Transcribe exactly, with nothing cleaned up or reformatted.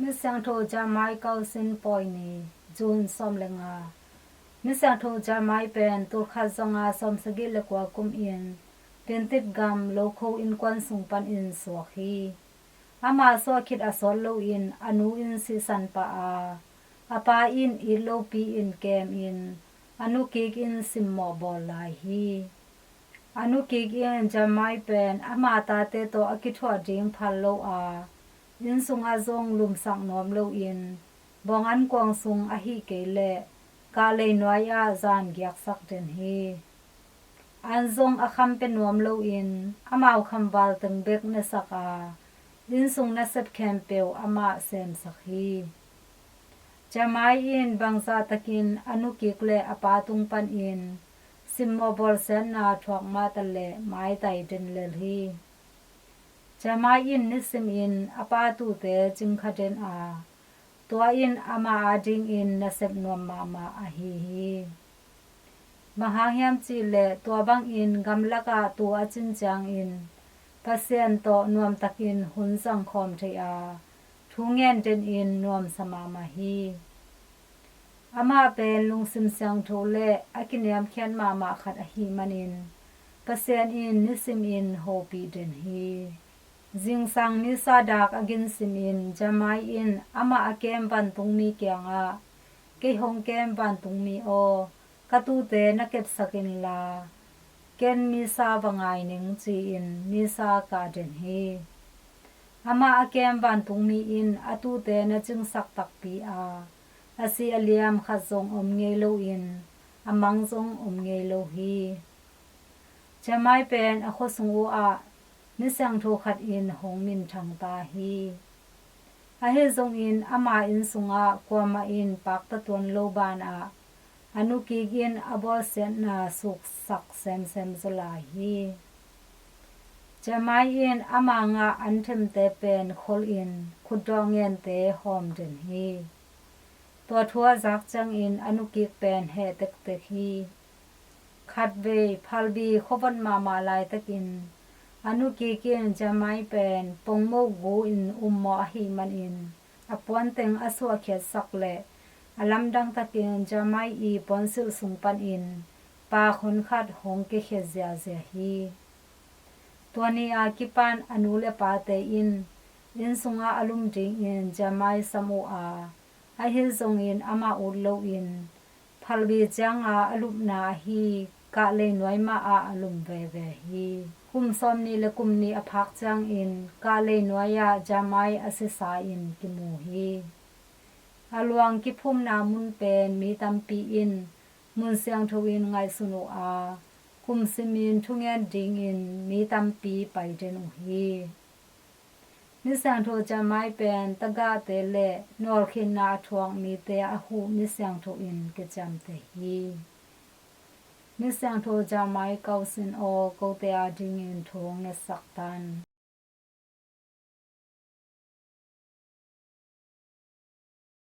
Misiangtho Jeremiah Kausin Pawini, June sawm le nga. Misiangtho Jeremiah pen tulkhat zanga sawmsagih le kua kumin Pintip gam Lokho innkuan sung panin suak hi. Ama suah khit a sawt loin a nu in sihsan pah a, a pa in it lopi-in kemin a nukik in simmawh bawl lai hi. A nukik in Jeremiah pen ama tate tawh a kithuah ding phal lo a, innsungah zong lumsak nuam loin bawng ankuang sung ahih kei leh kahlei nuai-ah zan giaksak den hi. An zong a kham pia nuam loin amau khamval teng bek nesak a, innsung nasep khempeuh amah semsak hi. Jeremiah in bangzahtakin a nukik le a pa tung panin simmawh bawlsiatna thuak mahtaleh maitai den lel hi. Jeremiah in nisimin a pa tuute cingkha den a, tua in ama adingin nasep nuam mahmah ahi hi. Bang hang hiam cihleh tua bangin gamlakah tuu a cin ciangin Pasian tawh nuamtakin hun zangkhawm thei a, thu ngen denin nuamsa mahmah hi. Amah pen lungsim siangtho le a kiniamkhiat mahmah khat ahih manin Pasian in nisimin hopih den hi. Zingsang Missa dak a ginsimin Jeremiah in amah a kem vantungmi kiangah, "Kei hong kem vantungmi aw, ka tuute na kepsak inla, ken Missa va ngai ning," ci-in Missa kah den hi. Amah a kem vantungmi in a tuute na cingsak takpi a, a si a liam khat zong om ngei loin a mang zong om ngei lo hi. Jeremiah pen a khuasung uhah misiangtho khat in hong minthang ta hi. Ahi zongin ama inn sungah kuamah in pakta tuan lo banah a nukik in a bawlsiatna suksak semsem zaw lai hi. Jeremiah in ama ngah anthemte pen kholin khutdawh ngente hawm den hi. Tua thu a zak ciangin a nukik pen heh tektek hi. Khatvei phalbi khuavot mahmah laitakin a nukik in Jeremiah pen pongmoh gu-in ummawh ahih manin a puanteng a suahkhiatsak le a lamdangtakin Jeremiah i puansilh sung panin pak honkhat hong kikhia ziahziah hi. Tua ni a kipan a nu le pate in inn sungah a lum dingin Jeremiah sam uh a, ahi zongin amah ut loin phalbi cianga a lupna ahi kahlei nuai mahah a lum veve hi. Kum sawmnih le kum nih a phak ciangin kahlei nuai-ah Jeremiah a sisa in kimu hi. A luang kiphumna mun pen mi tampi in mun siangtho in ngaihsun uh a, kum simin thungen dingin mi tampi pai den uh hi. Misiangtho Jeremiah pen tagahte le nawlkhinna a thuak mite a huh misiangtho in kiciamteh hi. Misiangtho Jeremiah Kausin aw, kote adingin thu hong ngetsak tan.